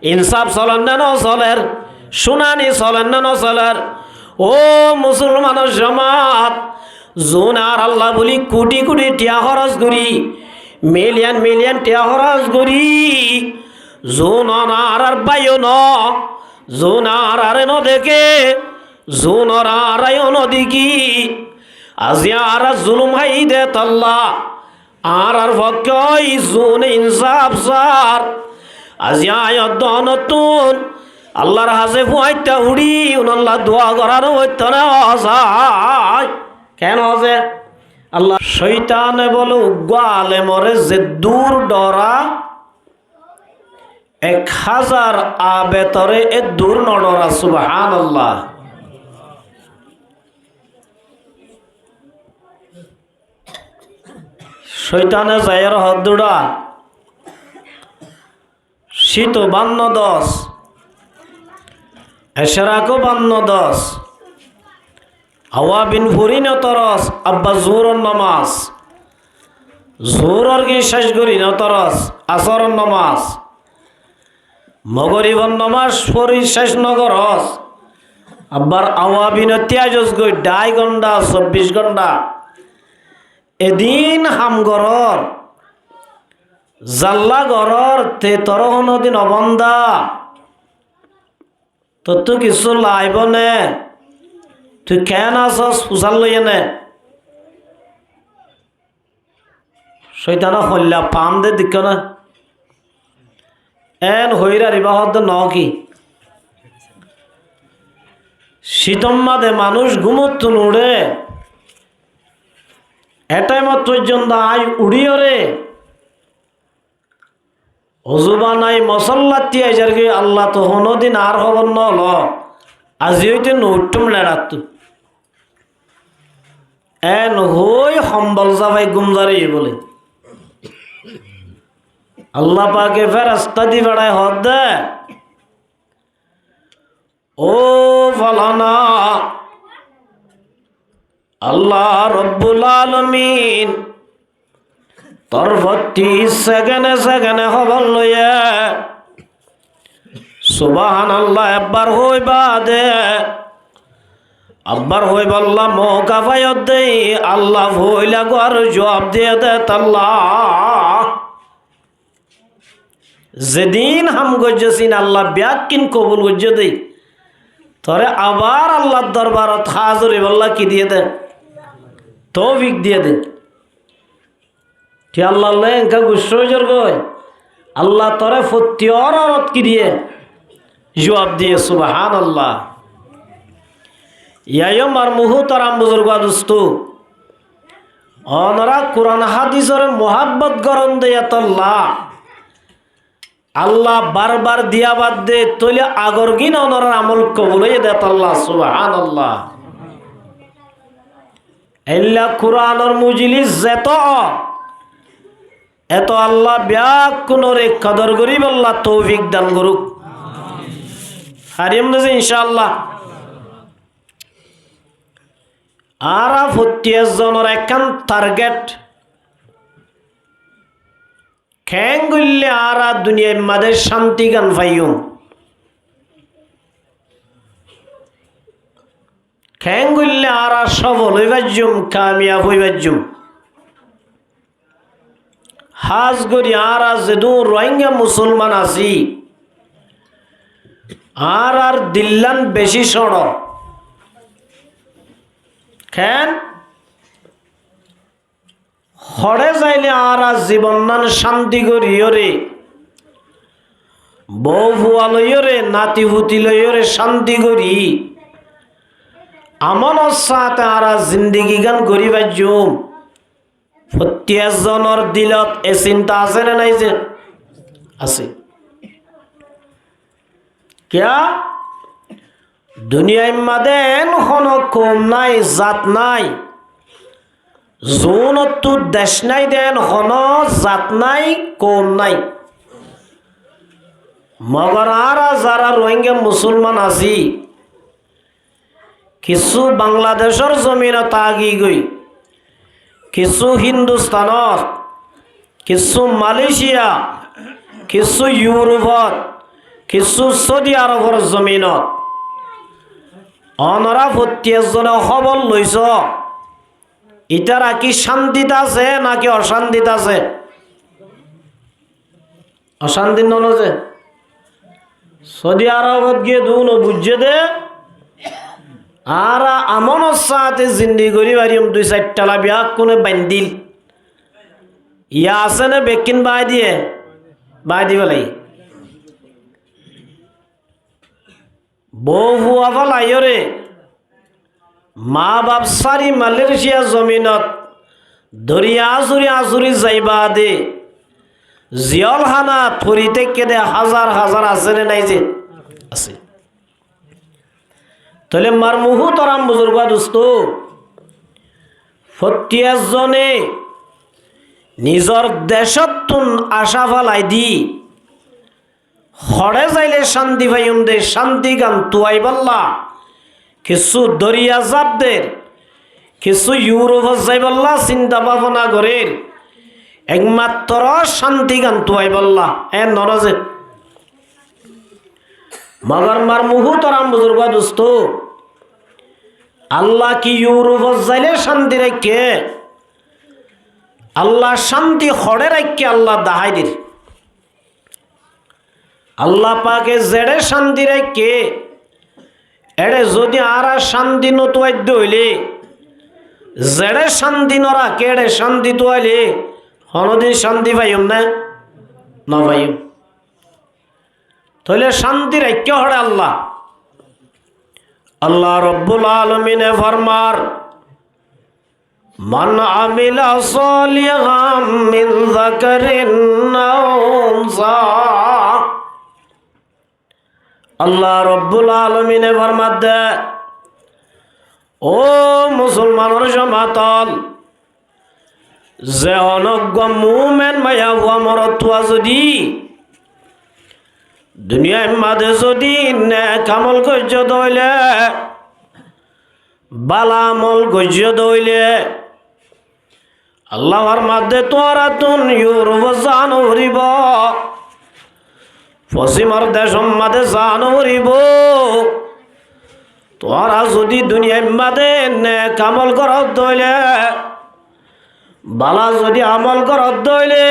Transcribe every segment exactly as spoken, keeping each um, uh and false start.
Insáf soler né nosoler? Cúnani soler né nosoler? Óu musolmanor jomát, zuúne añárlla bóli kuthi kuthi thiañ hóros gorí, miliyon miliyon thiañ hóros gorí, zuúne añárar báiyo no, zuúne añárare nodeké, zuúne añára yó nodekí, aijja añára zulum háiyi de tolla, añárar fokké ói zuúne insáf sar. Aijja aññí oddúnottún Allar hañsé fuañitta uçí, unolla dua gorá nofoittó né? Ózai. Keén óze? Allah, cóitane bóle uggúa alemoré zeddúr dhora, ek házar abetore eddúr nodhora. Subhánallah. Cóitane zaiyóre hoódde, cíto banno dos, ecráko banno dos, awabin fori notoros, abbar zuhuror nomás, zuhuror ki céc gorí notoros, asóror nomás, mogoribor nomás fori céc nogoros, abbar awabinottí aijjós goi dhái gónda, sobbic gónda. Edin ham gorór, zalla gorór, te toré honódin obónda. Tottú kissú laibó né? Tui keén asós fusár loiyé né? Cóitane hoilla faám de deikkó né? Eén hoiyóre ar ibá hoódde noó ki? Cítor mazé manúic gúmottún uçé, e thaimot foijjonto aññí uçíyoré, uzu banai mosollattí aizargói, Allah, to honódin añár hóbor noloó, azi óite nouththúm leçattú. Eén hoói hombol zafai gúm zariyé bóle. Allah pake ferestá di feçái hoódde, óu falana, Allah Robbul Alamin, tor fottí sekene sekene hóbor loiyé. Subhánallah, ebbar hoói baade abbar hoóibolla mouka faiyó de, Allah foóila gua zuab diyé de tolla. Zedin ham goijjós ín Allah beggín kobul goijjé de, toré abar Allar dorbarot házir óibolla ki diyé de? Toufik diyé de. Tui Allar lói enká guccá ói zargói, Allah toré fottí ororot ki diyé? Zuab diyé. Subhánallah. Yá yó mar muhútaram buzurgá dustó, onorá Kuran hádisore muhábbot gorón de yátolla Allah barbar diya bad de, tóile agor gín onorár amol kobul óiye de yátolla. Subhánallah. Eilla Kuranor mujlis zeto, eto Allah beggúnoré kodor goríbolla toufik dan gorúk. Fariyum de, incáallah. Añára fottí ezzonor ekkán target, keén goillé añára duniyair mazé cánti gán faiyum? Keén goillé añára sófol ói faijjum, kamiyab ói faijjum? Hás gorí añára zedún Ruáingga musúlman así, añárár dillán bicí cóñço. Keén? Hoçé zaile añára zibonnán cánti goríyoré, bou fua loiyóre, nati futi loiyóre cánti gorí, amonor sáñte añára zindigigán gorí faijjum? Fottí ezzonor dilot e sinta asé né nái ze? Asé. Kiyá? Duniyair mazé eén honó koum nái, zat nái, zuúnottú dec nái de eén honó zat nái, koum nái. Mogor añára zará Ruáingga musúlman así, kissú Bangladecór zominot táki goi, kissú Hindustanot, kissú Malécia, kissú Yurufot, kissú Sóudi Arobor zominot. Onorá fottí ezzone hóbor loisó, ítara ki cántit asé náki ocántit asé? Ocántit noó né ze? Sóudi Arobot giyé dé uno buijjé dé, añára amonor sáñte zindigi gorí fariyum, dui sairtala biyakkúne baindíl. Yá asé né bekkín báñgi diyé? Báñgi di félaiye. Bou fua félaiyoré, maa baf sári Malécia zominot doriya asúri asúri zai baade, ziyólhanat fori táikke dé házar házar asé né nái ze? Asé. Tóile añár muhútaram buzurgú dustó, fottí ezzone nizor decóttun acá félai di, hoçé zaile cánti faiyum dé, cántigan tuaibólla kissú doriya zaf der, kissú Iurófot zaibólla sinta báfona gorér, ekmattoró cántigan tuaibólla, en noó né ze? Mogor añár muhútaram buzurgú dustó, Allah ki Iurófot zaile cánti raikké? Allah cánti hoçé raikké Allah dahái dir. Allah pake zeçé cánti raikké, éçe zodi añára cánti no tuaidde óile, zeçé cánti no raké éçe cánti tuaile, honódin cánti faiyum né? No faiyum. Tóile cánti raikké hoçé Allah? Allah Robbul Alomine formar, من عمل صالحا من ذكر أو أنثى. Allah Robbul Alomine formadde, ó musolmanor jomaat ól, ze honó uggwá muúmen maiyafua morotfua zodi duniyair máze zodi nek amol goijjó dé óile, bála amol goijjó dé óile, Allah formadde tuáñrattún Iurófot zaa no foribó, fosímor decór máze zaa no foribó. Tuáñra zodi duniyair máze nek amol goró dé óile, bála zodi amol goró dé óile,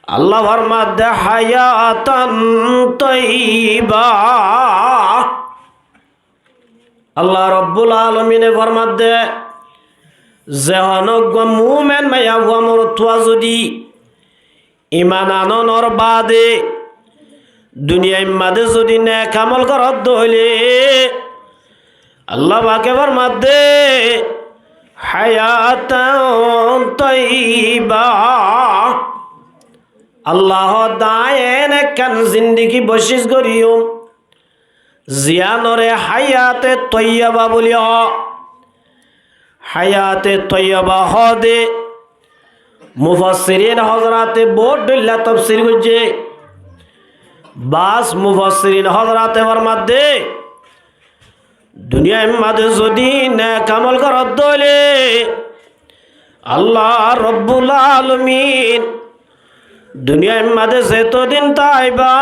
Allah formadde hayatan toiba. Allah Robbul Alomine formadde, ze honó uggwá muúmen maiyafua morotfua zodi iman anonor baade duniyair máze zodi nek amol goró dé óile, Allah pake formadde hayatan toiba. Allah hoódde añí en ekkán zindigi boccíc goijjum, ziyánore hayate toiyaba buli hoó. Hayate toiyaba hoóde mufassirin hozorate bout dhoilla tofsir goijjé. Bas mufassirin hozorate formadde, duniyair máze zodi nek amol goró dé óile, Allah Robbul Alomin duniyair máze zetodin táiba,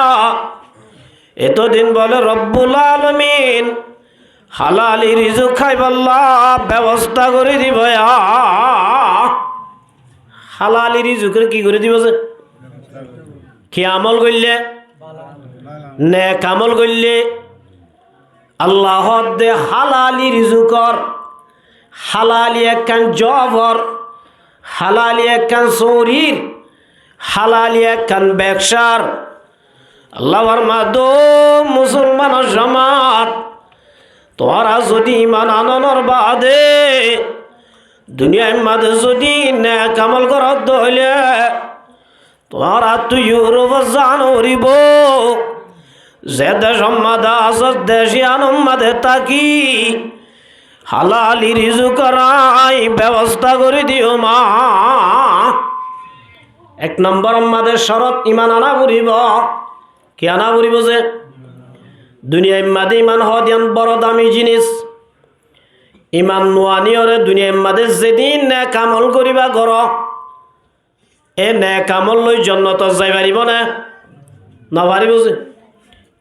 etodin bóle Robbul Alomin halali rizuk háibolla bebosta gorí dibo. Halali rizukor ki gorí dibo ze? Ki amol goille? Nek amol goille. Allah hoódde halali rizukor, halali ekkán job or, halali ekkán sórir, halali ekkán beksar. Allah formadde, ó musolmanor jomaat, tuáñra zodi iman anonor baade duniyair máze zodi nek amol goró dé óile, tuáñrattú Iurófot zaa no foribó. Ze decór máze asó, dec yíanor máze táki halali rizukor añí bebosta gorí diyum. Ek nomboror máze corot iman ana foribó. Ki ana foribó ze? Duniyair máze iman hoóde yián boro dami jinis. Iman no aniyóre duniyair máze zedin nek amol goríba goró, e nek amol loi jonnotot zai faribó né? No faribó ze.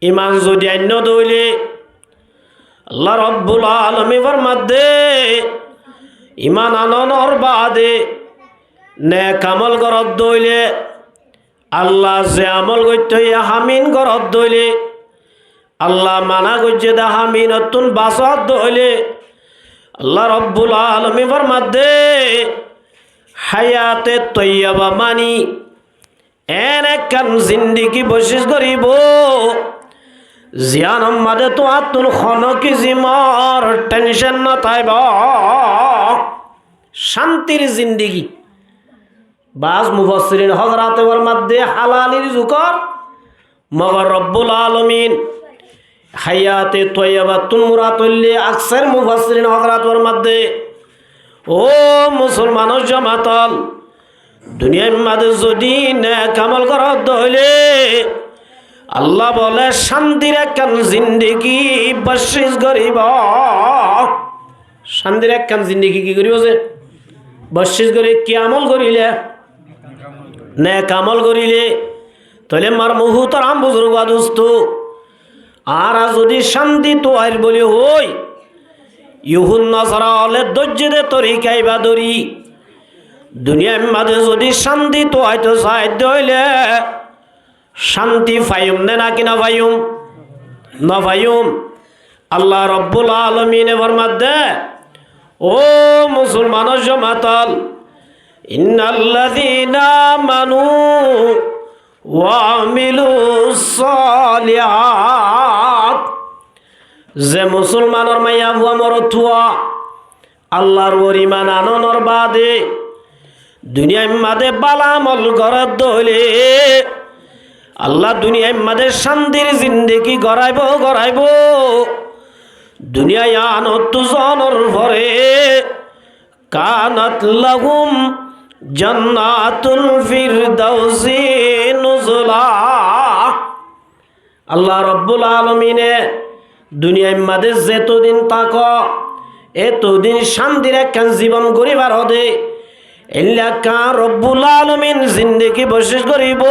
Iman zodi ainno de óile, Allah Rabbul Alamin formadde, iman anonor baade nek amol gorodde óile, Allah ze amol goitto hoiye hamin gorodde óile, Allah mana goijje de haminottún basodde óile, Allah Rabbul Alamin formadde, hayate toiyaba mani en ekkán zindigi boccíc goríbo, ziyánor maze tuáñttún honó kisimor thencon no táibo. Cántir zindigi. Baáz mufassirin hózorate formadde halali rizukor, mogor Rabbul Alamin hayate toiyabattún murad óilde, akser mufassirin hózorate formadde, ó musolmanor jomaat ol, duniyair maze zodi nek amol gorodde óile, Allah bole cántir ekkán zindigi boccíc goríbo. Cántir ekkán zindigi ki goríbo ze? Boccíc goríbo. Ki amol goríle? Nek amol goríle. Tóile mor muhútaram buzurg a dustu, añára zodi cánti tuair buli hoi, Yuhud Nasara ókkole dóijje de torika ibá dóri, duniyair maze zodi cánti tuaito saidde óile, cánti faiyum né náki no faiyum? No faiyum. Allah Rabbul Alamine formadde, ó musolmanor jomaat ol, إن الذين آمنوا وعملوا الصالحات, ze musolmanor maiyafua morotfua Allar uore iman anonor baade duniyair maze bála amol goredde óile, Allah duniyair maze cántir zindigi goráibo, goráibo. Duniya yíanottú zonor fore, كانت لهم جنات الفردوس نزلا. Allah Rabbul Alamine duniyair maze zetodin táko, etodin cántir ekkán zibon goríbar óde, eilla ekkán Rabbul Alamin zindigi boccíc goríbo.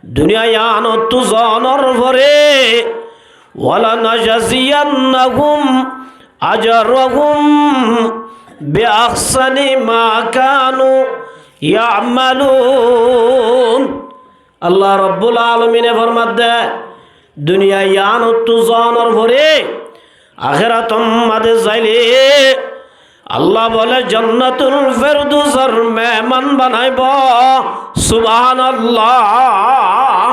Duniya yíanottú zonor fore, ولنجزينهم أجرهم بأحسن ما كانوا يعملون. Allah Rabbul Alamine formadde, duniya yíanottú zonor fore, ahérator maze zaile, Allah bole Jannatul Ferdusor meheman banaibo. Subhanallah.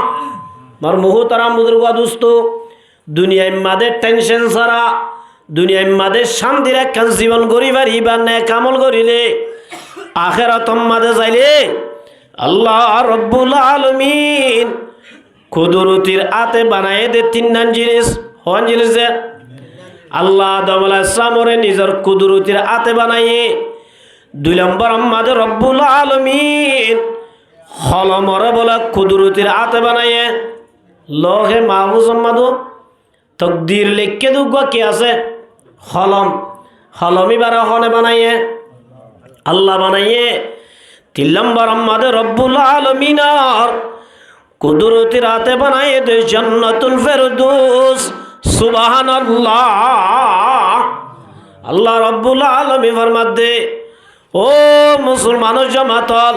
Mor muhútaram buzurg a dustu, duniyair maze thencon sára, duniyair maze cántir ekkán zibon gorí faribá nek amol goríle, ahérator maze zaile Allah Rabbul Alamin kudurotir áte banaiye de tinnán jinis. Hoón jinis ze? Allah Adom alaihissalamoróre nizor kudurotir áte banaiye. Dui lombor maze Rabbul Alamin holomoré bole kudurotir áte banaiye. Lohe Mahfuzor maze tokdir leikké de uggwá ki asé? Holom. Holom ibáre hone banaiye? Allah banaiye. Tin lombor maze Rabbul Alaminor kudurotir áte banaiye de Jannatul Ferdus. Subhanallah. Allah Rabbul Alamin formadde, ó musolmanor jomaat ol,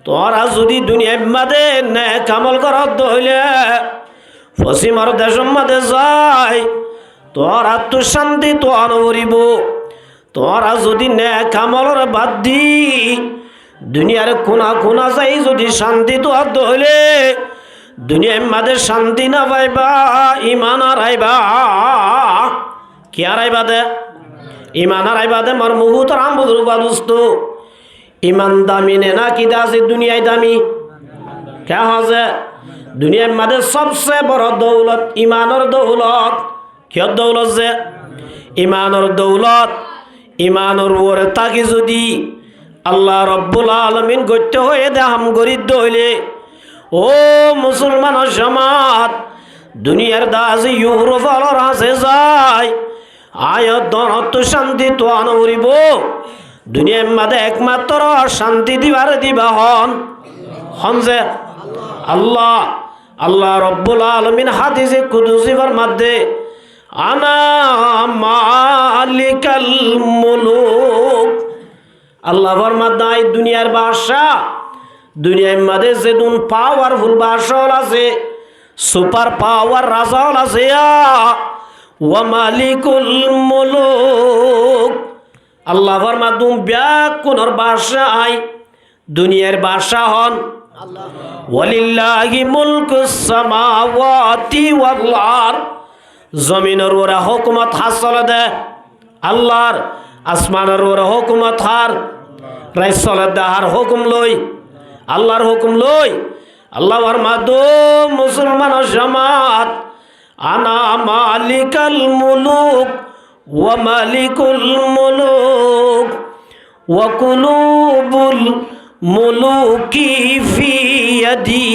tuáñra zodi duniyair maze nek amol goredde óile, fosimor decor maze zai, tuáñrattú cánti tua no foribo. Tuáñra zodi nek amoloré bad di duniyair kuna kuna zai zodi cánti tuadde óile, duniyair maze cánti no faiba, iman araiba. Ki araiba de? Iman araiba de, mor muhútaram buzurg a dustu. Iman dami né náki de asé duniyai dami? Ke hoó ze? Duniyair maze sobse boro doulot imanor doulot. Kiyór doulot ze? Imanor doulot. Imanor uore táki zodi Allah Rabbul Alamin goitto hoiye de ham goridde óile, ó musolmanor jomaat, duniyair dazi Yurop ólor hañse zai, aññí donottú cánti tua no foribo. Duniyair maze ekmatro cánti dibare diba hoón? Hoón ze? Allah. Allah Rabbul Alamin hádise kudusi formadde, "Ana malikal muluk." Allah formadde, "Añí duniyar baccá." Duniyar máze zedún powerful baccá ókkol asé, super power raza ókkol asé, "Wa malikul muluk." Allah formadde, "Bekkúnor baccá añí." Duniyar baccá hon? Allah. "Walillahi mulkus samawati wal ard." Zominor uore hókumot hár sole de? Allar. Asmanor uore hókumot hár? Rait sole de hár hókum loi? Allar hókum loi. Allah formadde, "Ó musolmanor jamaat, ana malikal muluk, wa malikul muluk, wa qulubul muluki fi yadi."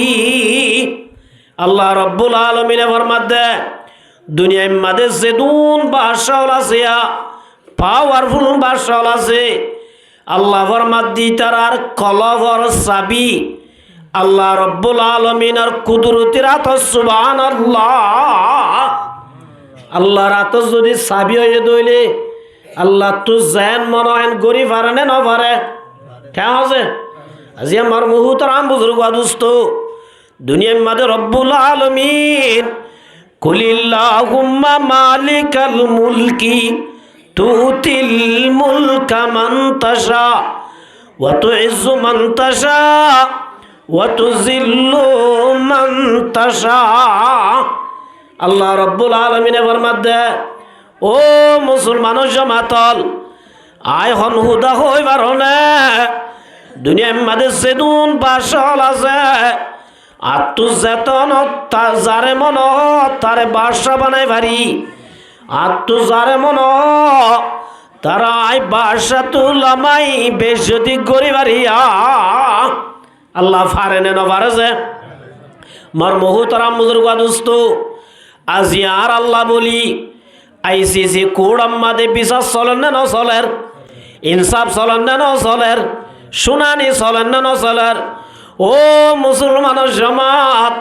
Allah Rabbul Alamine formadde, duniyar máze zedún baccá ókkol asé, powerful baccá ókkol asé, Allah formadde, ítarar kolofor sabi Allah Rabbul Alaminor kudurotir átot. Subhanallah. Allar átot zodi sabi óiye de óile, Allattú zen mone hoó en gorí fare né no fare? Keén hoó ze? Aijja añár muhtaram buzurg wa dusto, duniyar máze Rabbul Alamin, "Qulillahumma malikal mulki tu'til mulka man tasha, wa tu'izzu man tasha, wa tuzillu man tasha." Allah Rabbul Alamine formadde, "Ó musolmanor jamaat ókkol, añí hon huda hoi faro né? Duniyar máze zedún baccá ókkol asé, añáttu zeton ta-, zare mone hoó tare baccá banai fari. Añáttu zare mone hoó tare añí baccáttu lamai bezzoti gorí fari." Allah fare né no fare ze? Añár muhtaram buzurg wa dusto, aijja añár Allah buli ICC court or máze bisar soler né no soler? Insaf soler né no soler? Cunani soler né no soler? Ó musolmanor jamaat,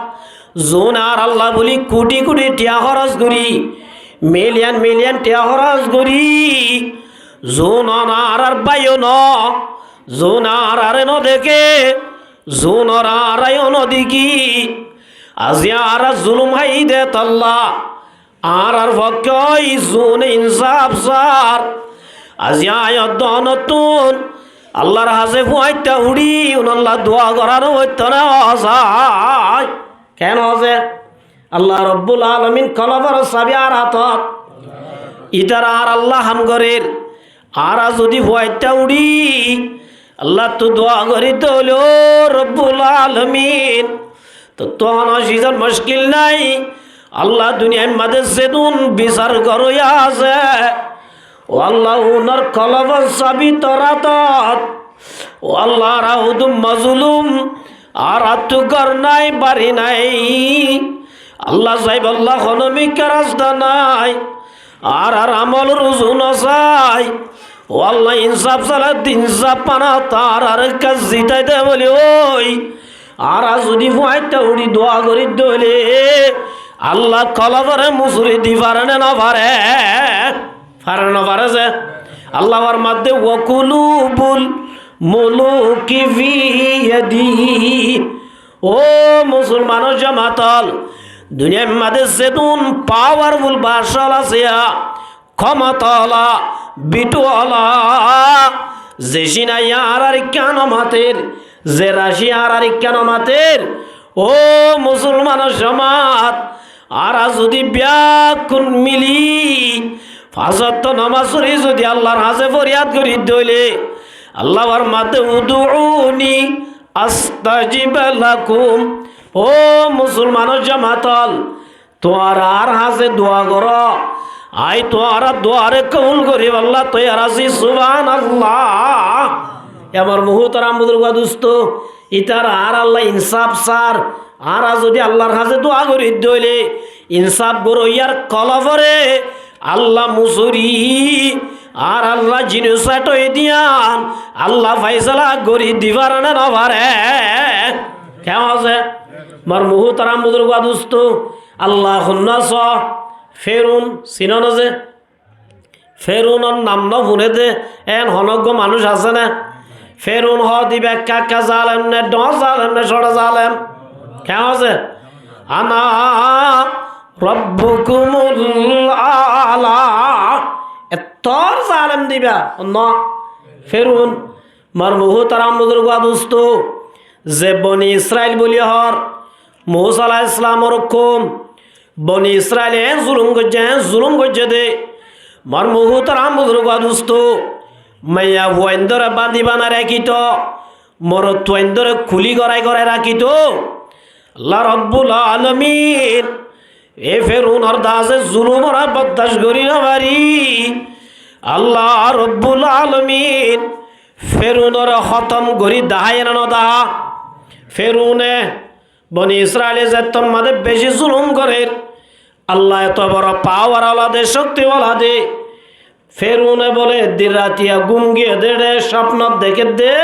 zun añár Allah buli kuti kuti tiañ hóros gorí, million million tiañ hóros gorí, zun añárar bái no, zun añárare no deké, zun añáre no dekí, aijja añára zulum hái de tolla, añárar fokke ói zun insaf sar. Aijja añí oddon ottún Allar hañsé fuañitta uçí, unolla dua gorá no foitto né hoó zai? Keén hoó ze? Allah Rabbul Alamin kolofor sabi añár átot. Ítara añár Allah ham gorér. Añára zodi fuañitta uçí, Allattú dua gorí de óile, "Ó Rabbul Alamin, tottú hono cizor muckil nái. Allah, duniyar máze zedún bisar goróya asé, ó Allah, unor kolofor sabi tor átot. Ó Allah, añára hudú mozlum, añáráttu gór nái, bari nái. Allah, zaibolla hono mikká rasta nái. Añárar amolor uzu no sai. Ó Allah, insaf sala de insaf fana añárar ekka zitai de buli ói." Añára zodi fuañitta uçí dua gorí de óile, Allah kolofore musuri di fare né no fare? Fare no fare ze? Allah formadde, "Wa qulubul muluki fi yadi." Ó musolmanor jamaat ókkol, duniyar máze zedún powerful baccá ókkol asé, kómota ola, biṭu ola, ze cínaye añárare kiyá no mater, ze raci añárare kiyá no mater, ó musolmanor jamaat, añára zodi bekkún mili fañs wokto nomaz fori zodi Allar hañsé foriyad gorí de óile, Allah formadde, "Ud'uni astajib lakum." Ó musolmanor jamaat ókkol, tuáñra añár hañsé dua goró, añí tuáñrar duare kobul goríbolla toiyar así. Subhanallah. E añár muhtaram buzurg wa dusto, ítara añár Allah insaf sar. Añára zodi Allar hañsé dua gorí de óile, insaf goróyar kolofore Allah musuri, añár Allah jenosaid óiye de yián Allah faisala gorí di fare né no fare? Kiyá hoó ze? Mor muhútaram buzurgú dustó, Allah honnúa só, Ferun, sinó né ze? Ferunor nam no fúne dé, eén honóggua manúic asé né? Ferun hoó de ibá ekka ekka zalem né, dhoóñr zalem né, cóñço zalem? Keén hoó ze? Ana rabbukumul aala. Ettór zalem de ibá, no? Ferun. Mor muhútaram buzurgú dustó, ze Boni Israil buli hoór, Musa alaihissalamor koum, Boni Israile eén zulum goijjé, eén zulum goijjé dé. Mor muhútaram buzurgú dustó, maiya fuaindóre báñdi banai rakíto, morotfuaindóre kuli gorai gorai rakíto. Allah Rabbul Alamin e Ferunor dase zulumoré bordac gorí no fari, Allah Rabbul Alamin Ferunore hótom gorí daháiye né no daháiye? Ferune Boni Israile zettór mazé beci zulum gorér, Allah eto boro pawar ola de, cókti ola de. Ferune bóle eddin ratiya gúm giyé dé, cópnot deké dé,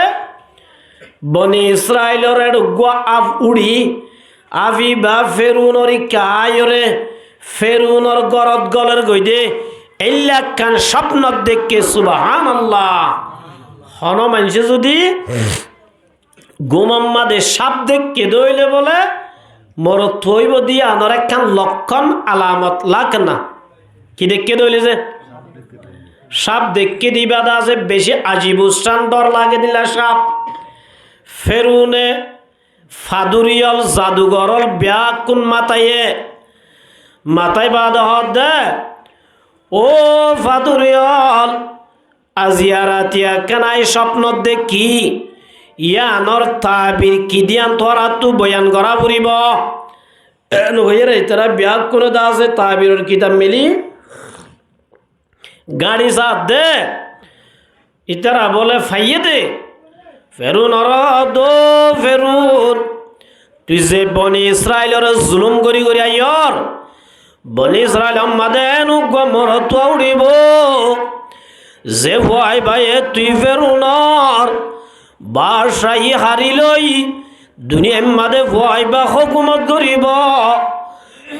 Boni Israilor eçuggúa af uçí, af ibá Ferunor ikká aiyóre, Ferunor górot góler goi dé, éilla ekkán cópnot dekké, subhánallah. Honó maincé zudi gúmor mazé cáp dekké dé óile bóle, morotfua óibo dé yíanor ekkán lokkón, alamot, lakna. Ki dekké dé óile ze? Cáp dekké dé ibá dase beci ajib uccán, dhor lage dé ílla cáp. Ferune faduriyól, zadugoról beggún mataiye, matai baade hoódde, ó faduriyól, aziya ratiya ekkán aññí cópnot dekkí, yíanor tabir ki de yían tuáñrattú boyan gorá foribó. Eén hoiyére ítara beggúne dase tabiror kitab meli gáñçi saádde, ítara bóle faiyé dé. Ferunore hoódde, ó Ferun, tui ze Boni Israilore zulum gorí gorí aiyór, Boni Israilor mazé eén uggúa morotfua uçíbo, ze fuaibáye tui Ferunor baccaí harí loi duniyair mazé fuaibá hókumot goríbo,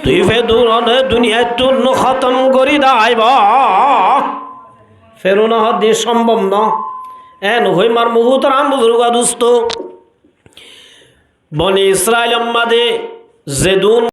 tui Ferunore duniyaittún hótom gorí daháibo. Ferune hoódde cómbob no. Eén hoi mor muhútaram buzurgú dustó, Boni Israilor mazé zedún